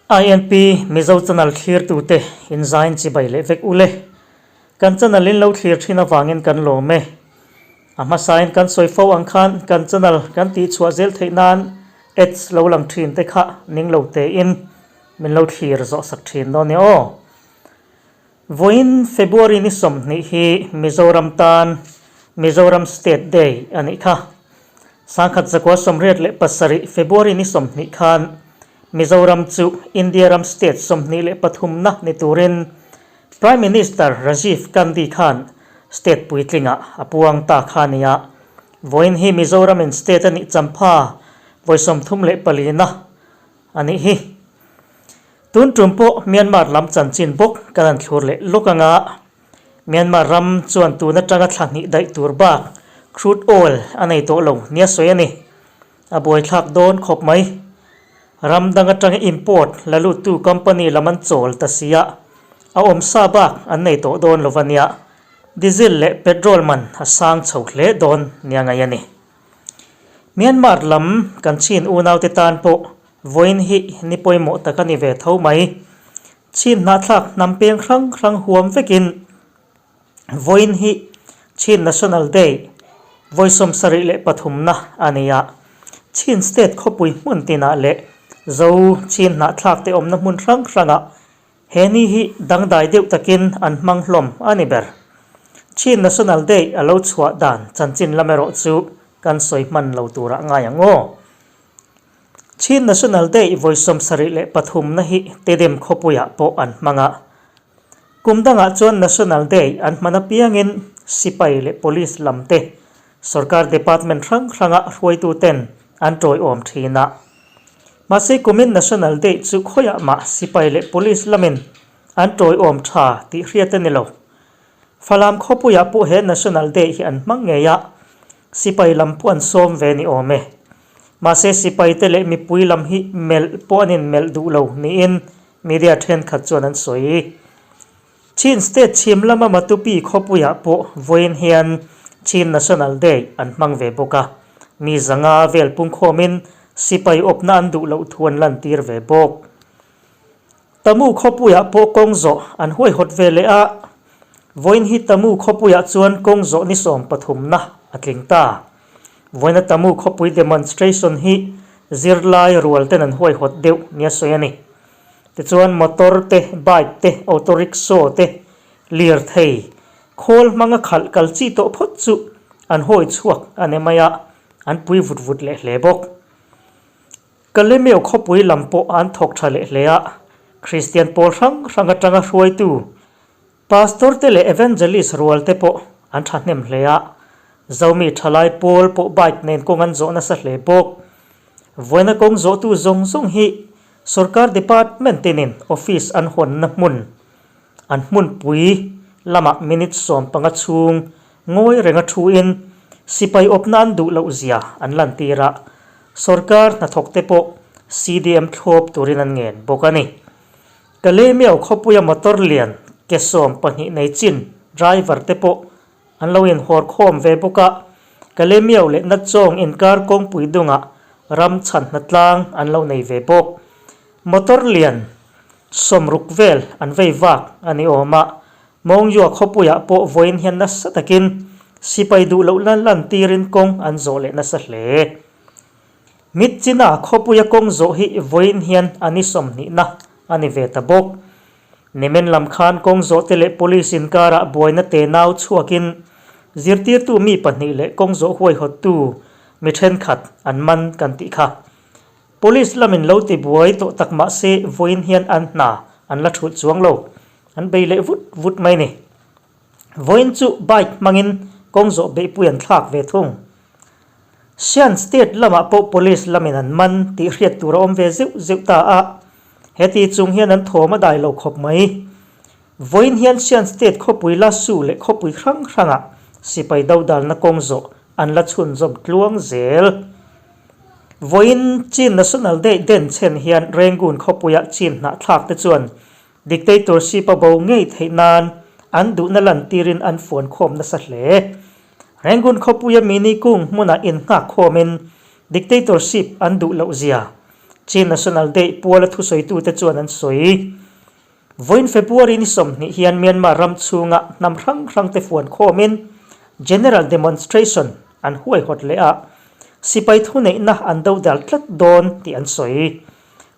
INP Mizo channel thlirtute inzain chibai leh vek ule. Kan channel in lo thlir thin avangin kan lawm e. A hmasain kan sawi fo ang khan kan channel kan tihchhuah zel theih nan ads lo lang thin te kha ning lo tein min lo thlir zawh sak thin dawn nia aw. Vawiin February ni 20 hi Mizoram tan Mizoram State Day a nih kha. 1987 February ni 20 khan Mizoram chu India ram state 23 na ni turin Prime Minister Rajiv Gandhi khan state puitlingah a puang ta kha a ni a. Vawiin hi Mizoramin state a nih champha vawi 34 na a nih hi. Tun tum pawh Myanmar lam chanchin bawk kan han thlur leh lawk anga Myanmar ram chuan tun atanga thla hnih daih tur bak crude oil a nei tawh lo nia sawi a ni. A buaithlak dawn khawp mai. Ram dang atanga import la luttu company lam an chawl ta sia a awm sa bak an nei tawh dawn lo va nia. Diesel leh petrol man a sang chho hle dawn nia ngaih a ni. Myanmar lam kan chin unaute tan pawh Vawiin hi ni pawimawh tak a ni ve tho mai. Chhin hnahthlak hnam peng hrang hrang huam vekin vawiin hi Chin National Day vawi 73na a ni a. Chin State khawpui hmun tinah leh Zo Chin hnahthlak te awmna hmun hrang hrangah he ni hi dangdai deuh takin an hmang hlawm a ni ber. Chin National Day a lo chhuah dan chanchin lam erawh chu kan sawi hman lo turah ngai ang aw. Chin National Day vawi 73 na hi Tedim khawpuiah pawh an hmang a. Kum dangah chuan National Day an hman apiangin sipai leh police lam te, sorkar department hrang hranga hruaituten an tawiawm thin a. Mahse kumin National Day chu khawiah mah sipai leh police lamin an tawiawm tha tih hriat a ni lo. Falam khawpuiah pawh he National Day hi an hmang ngei a, sipai lam pawh an sawm ve ni awm e. Mahse sipaite leh mipui lam hi melh pawh an inmelh duh lo niin media thenkhat chuan an sawi. Chin State chhim lama Matupi khawpuiah pawh vawiin hian Chin National Day an hmang ve bawk a, mi zanga vel pungkhawmin sipai awpna an duh loh thu an lantir ve bawk. Tamu khawpuiah pawh kawng zawh an huaihawt ve leh a, vawiin hi Tamu khawpuiah chuan kawng zawh ni 13 na a tling ta. Vawiina Tamu khawpui demonstration hi zirlai rual ten an huaihawt deuh nia sawi a ni. Tichuan motor te, bike te, auto rickshaw te, lirthei, khawl hmanga khalh kal chi tawh phawt chu an hawi chhuak a ni mai a, an pui vut vut leh hle bawk. Kalemeu khawpui lam pawh an thawk tha leh hle a, Kristian pawl hrang hrang atanga hruaitu Pastor te leh Evangelist rual te pawh an thahnem hle a, Zomi thalai pawl pawh bike nen kawng an zawh nasa hle bawk. Vawiina kawng zawhtu zawng zawng hi sorkar department tinin office an hawnna hmun, an hmunpui lamah minute 15 chhung ngawi renga thuin sipai awpna an duh loh zia an lantir a, sorkar hnathawk te pawh CDM thlawp turin an ngen bawk a ni. Kalemiau khawpuia motor lian ke 12 nei chin driver te pawh an lo inhawr khawm ve bawk a, Kalemiau leh Nachawng inkar kawngpui dungah ram chhan hnatlang an lo nei ve bawk. Motor lian 60 vel an vei vak a ni awm a, Mawngyua khawpuiah pawh vawiin hian nasa takin sipai duh loh lan lantirin kawng an zawh leh nasa hle. Mitchina khawpuia kawng zawh hi vawiin hian a ni 20 na a ni ve ta bawk. Nimin lam khan kawng zawh te leh police inkarah buaina te nau chhuakin zirtirtu mi pahnih leh kawng zawh huaihawttu mi thenkhat an man kan tih kha. Police lamin lo ti buai tawh tak mah se vawiin hian an hna an la thulh chuang lo. An bei leh vut vut mai ni. Vawiin chu bike hmangin kawng zawh beihpui an thlak ve thung. Shan State lamah pawh police lamin an man tih hriat tur a awm ve zeuh zeuh ta a, heti chung hian an thawm a dai lo khawp mai. Vawiin hian Shan State khawpui Lasu leh khawpui hrang hrangah sipai dodalna kawng zawh an la chhunzawm tluang zel. Vawiin Chin National Day den chhen hian Rangoon khawpuiah Chin hnahthlak te chuan dictatorship a bo ngei theih nan an duhna lantirin an fuan khawm nasa hle. Rangoon khawpuia mini kung hmunah innghak khawmin dictatorship an duh loh zia. Chin National Day puala thusawitute chuan an sawi. Vawiin February ni 20 hian Myanmar ram chhunga hnam hrang hrangte fuan khawmin General Demonstration an huaihawt leh a, sipai thuneihna an dodal tlat dawn tih an sawi.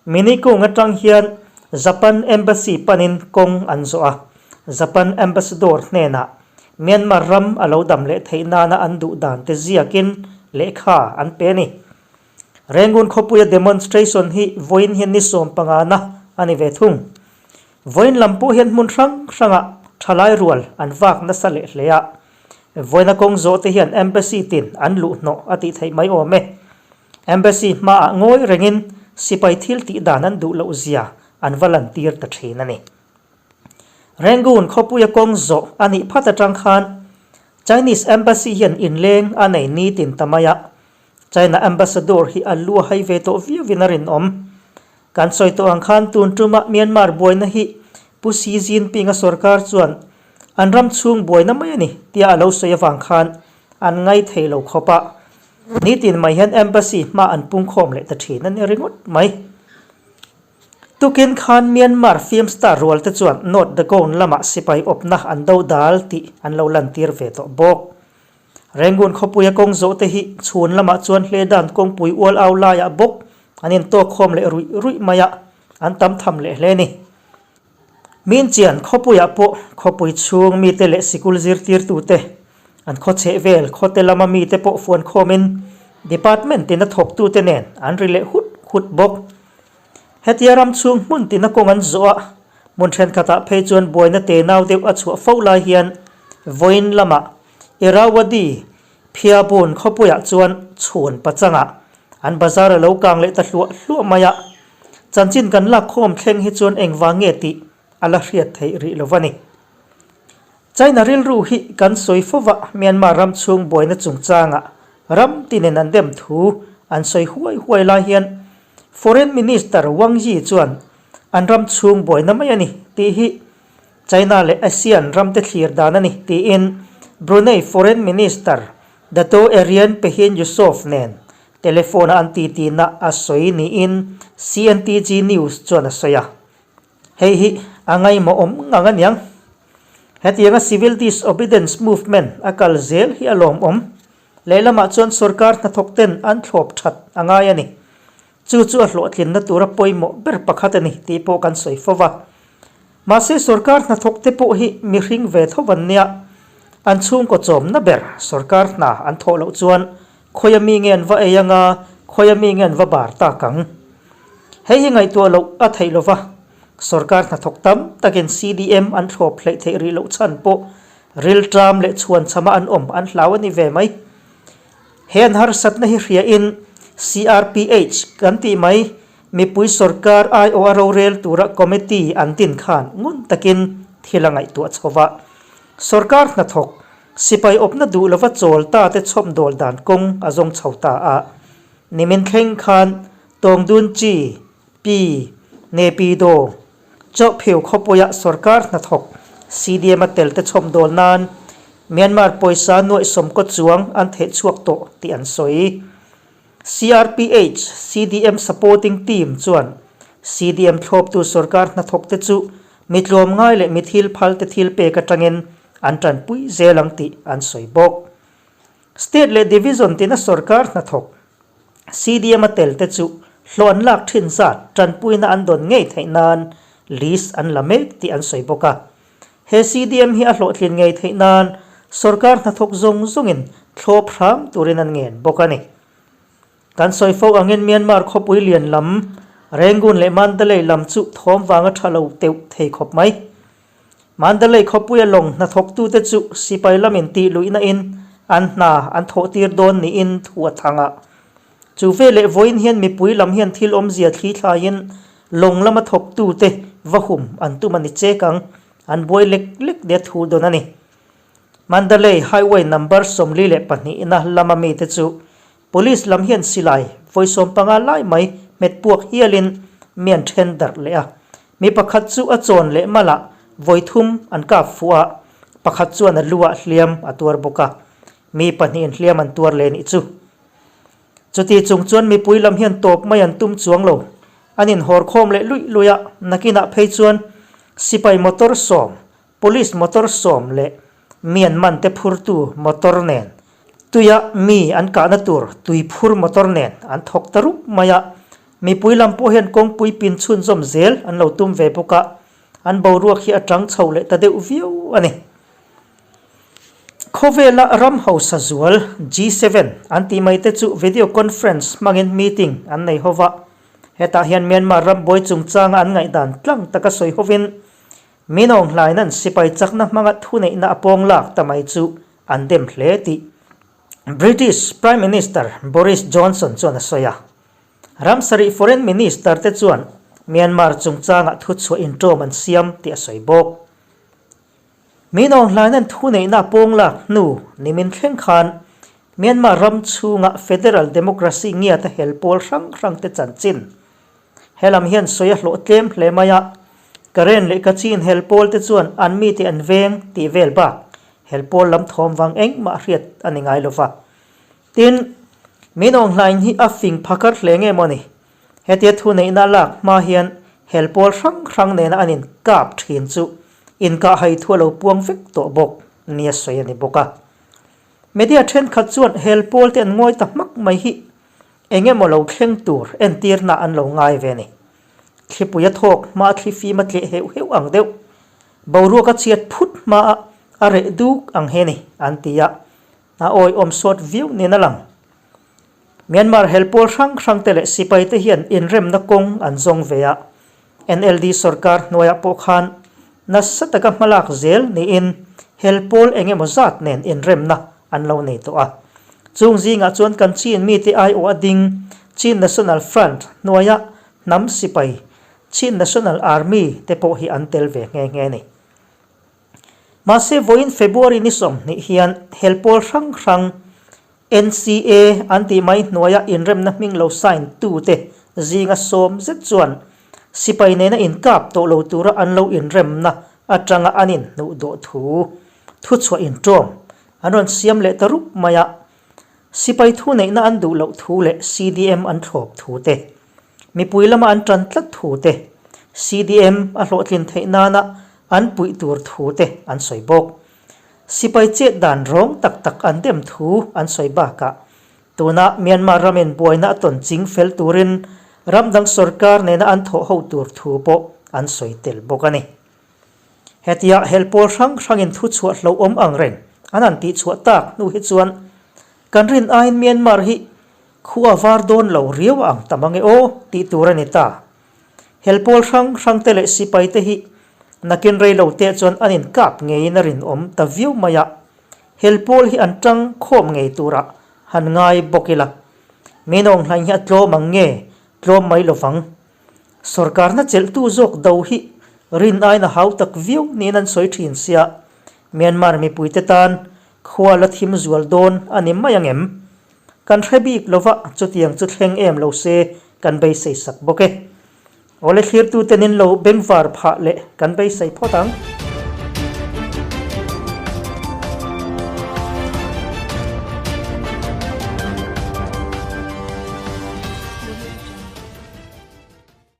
Minikung atang hian Japan Embassy panin kawng an zawh a, Japan Ambassador hnenah Myanmar ram a lo dam leh theih nana an duh dan te ziakin lehkha an pe a ni. Rangoon khawpuia demonstration hi vawiin hian ni sawmpangana a ni ve thung. Vawiin lam pawh hian hmun hrang hrangah thalai rual an vak nasa leh hle a. Vawiina kawng zawh te hian embassy tin an luh hnawh a tih theih mai awm e. Embassy hmaah ngawi rengin sipai thil tih dan an duh loh zia an va lantir ta thin a ni. Rangoon khawpuia kawng zawh a nih phat atang khan Chinese embassy hian inleng a nei nitin ta mai a. China Ambassador hi a lu a hai ve tawh viauin a rinawm. Kan sawi tawh ang khan tun tuma Myanmar buaina hi Pu Xi Jinping-a sorkar chuan an ram chhung buaina mai a ni tia a lo sawi avang khan an ngai thei lo khawp a. Nitin mai hian Embassy hma an pungkhawm leh ta thin a ni ringawt mai. Tukin khan Myanmar film star rual te chuan North Dagon lamah sipai awpna an do dal tih an lo lantir ve tawh bawk. Rangoon khawpuia kawng zawh te hi chhun lamah chuan Hledan kawngpui ual au laiah bawk an intawk khawm leh ruih ruih mai a, an tam tham leh hle a ni. Minchian khawpuiah pawh khawpui chhung mite leh sikul zirtirtute, an khawchheh vel khawte lama mite pawh fuan khawmin department tina thawktute nen an ri leh hut hut bawk. Hetia ram chhung hmun tina kawng an zawh a, hmun thenkhatah phei chuan buaina tenau deuh a chhuah fo lai hian vawiin lamah Irrawaddy Phiabun khawpuiah chuan chhun pachangah an bazar a lo kang leh ta hluah hluah mai a, chanchin kan lak khawm thleng hi chuan engvang nge tih a la hriat theih rih lo va ni. China rilru hi kan sawi fo va, Myanmar ram chhung buaina chungchangah ram tinin an dem thu an sawi huai huai lai hian Foreign Minister Wang Yi chuan an ram chhung buaina mai a ni tih hi China leh ASEAN ramte thlir dan a ni tiin Brunei Foreign Minister Dato Erian Pehin Yusof nen telephone-a an titi-na a sawi niin CNTG News chuan a sawi a. Hei hi a ngaihmawhawm ngang a niang. Hetianga Civil Disobedience Movement a kal zel hi a lawmawm. Lehlamah chuan sorkar hnathawk ten an thlawp that a ngai a ni. Chu chu a hlawhtlinna tura pawimawh ber pakhat a ni tih pawh kan sawi fo va. Mahse sorkar hnathawk te pawh hi mihring ve tho an nia. An chhungkaw chawmna ber sorkar hna an thawh loh chuan Khawia mi nge an va ei anga, khawia mi nge an va bar tak ang? Hei hi ngaihtuah loh a theih lo va, sorkar hnathawk tam takin CDM an thlawp hleih theih rih loh chhan pawh rilṭam leh chhuanchhama an awm an hlau a ni ve mai. He an harsatna hi hriain CRPH kan tih mai mipui sorkar aiawh a rorel tura committee an din khan ngun takin thil a ngaihtuah chho va. Sorkar hnathawk Sipai awpna duh lova chawl ta te chhawp dawl dan kawng a zawng chho ta a. Nimin thleng khan Tawngdun Chi, Pi, Ne Pi Daw, Chawhphiu khawpuia sorkar hnathawk CDM a tel te chhawp dawl nan Myanmar pawisa nuaih sawmkaw chuang an theh chhuak tawh tih an sawi. CRPH CDM Supporting Team chuan CDM thlawptu sorkar hnathawk te chu mi tlawmngai leh mi thil phal te thil pek atangin an tanpui zel ang tih an sawi bawk. State leh Division tina sorkar hnathawk CDM a tel te chu hlawh an lak thin zat tanpuina an dawn ngei theih nan list an la mek tih an sawi bawk a. He CDM hi a hlawhtlin ngei theih nan sorkar hnathawk zawng zawngin thlawp hram turin an ngen bawk a ni. Kan sawi fo angin Myanmar khawpui lian lam Rangoon leh Mandalay lam chu thawm vanga tha lo teuh thei khawp mai. Mandalay khawpuia lawng hnathawktute chu sipai lamin tih luihna in an hna an thawh tir dawn niin thu a thang a. Chu veleh vawiin hian mipui lam hian thil awmzia thli thlaiin lawng lama thawktute va hum an tum a ni chek ang, an buai lek lek nia thu dawn a ni. Mandalay Highway number 42 na lama mite chu Police lam hian silai vawi 15 lai mai hmet puak hialin mi an then darh leh a. Mi pakhat chu a chawn leh malah vawi thum an kap fuh a, pakhat chuan a luah hliam a tuar bawk a. Mi pahnihin hliam an tuar leh nih chu. Chuti chung chuan mipui lam hian tawp mai an tum chuang lo. An inhawrkhawm leh luih luih a, nakinah phei chuan sipai motor sawm, police motor sawm leh mi an man te phurtu motor nen, tuia mi an kahna tur tui phur motor nen an thawk ta rup mai a. Mipui lam pawh hian kawngpui pin chhunzawm zel an lo tum ve bawk a, an boruak hi a tang chho leh ta deuh viau a ni. Khawvela ram hausa zual G7 an tih mai te chu video conference hmangin meeting an nei ho va. Hetah hian Myanmar ram buai chungchanga an ngaihdan tlang taka sawi hovin Min Aung Hlain an sipai chakna hmanga thuneihna a pawng lak ta mai chu an dem hle tih British Prime Minister Boris Johnson chuan a sawi a. Ram sarih Foreign Minister te chuan Myanmar chungchangah thuchhuah inṭawm an siam tih a sawi bawk. Min Aung Hlain-a'n thuneihna a pawng lak hnu nimin thleng khan Myanmar ram chhunga Federal Democracy ngiata hel pawl hrang hrang te chanchin he lam hian sawi a hlawh tlem hle mai a, Karen leh Kachin hel pawl te chuan an mite an veng tih vel bak hel pawl lam thawm vang engmah hriat a ni ngai lova. Tin, Min Aung Hlain hi a fing phakar hle nge maw ni? Hetia thuneihna lak hma hian hel pawl hrang hrang nena an inkap thin chu inkah hai thu a lo puang vek tawh bawk nia sawi a ni bawk a. Media thenkhat chuan hel pawl te an ngawi ta hmak mai hi eng emaw lo thleng tur entirna an lo ngai ve a ni. Thlipui a thawk hma thli fim a tleh heuh heuh ang deuh, boruak a chhiat phut hma a a reh duk ang he ni an ti a, a awihawm sawt viau nen a lang. Myanmar hel pawl hrang hrang te leh sipai te hian inremna kawng an zawng ve a, NLD sorkar hnuaiah pawh khan nasa taka hmalak zel niin hel pawl eng emaw zat nen inremna an lo nei tawh a. Chung zingah chuan kan Chin mite aiawh a ding Chin National Front hnuaia hnam sipai Chin National Army te pawh hi an tel ve nghe nghe a ni. Mahse vawiin February ni 20 hian hel pawl hrang hrang NCA an tih mai hnuaia inremna hming lo sign tute zinga sawm zet chuan sipai nena inkap tawh lo tura an lo inremna atanga an inhnuh dawh thu thuchhuah inṭawm an rawn siam leh ta rup mai a. Sipai thuneihna an duh loh thu leh CDM an thlawp thu te, mipui lama an ṭan tlat thu te, CDM a hlawhtlin theih nana an puih tur thu te an sawi bawk. Sipai chet dan rawng tak tak an dem thu an sawi bakah, tuna Myanmar ramin buaina a tawn ching fel turin ram dang sorkar nena an thawh ho tur thu pawh an sawi tel bawk a ni. Hetia hel pawl hrang hrangin thu chhuah hlauhawm ang reng an han tih chhuah tak hnu hi chuan kan rin aiin Myanmar hi khua var dawn lo riau ang ta mang e aw tih tur a ni ta. Hel pawl hrang hrang te leh sipai te hi nakin rei lo te chuan an inkap ngeiin a rinawm ta viau mai a, hel pawl hi an tang khawm ngei turah han ngai bawk ila. Min Aung Hlaing hi a tlawm ang nge tlawm mai lovang. Sorkarna chelhtu zawk do hi rin aiin a hau tak viau niin an sawi thin sia, Myanmar mipuite tan khua la thim zual dawn a ni mai ang em? Kan hre bik lova chutiang chu thleng em lo se kan beisei sak bawk e. Awle thlirtute nin lo bengvar phah leh kan beisei phawt ang.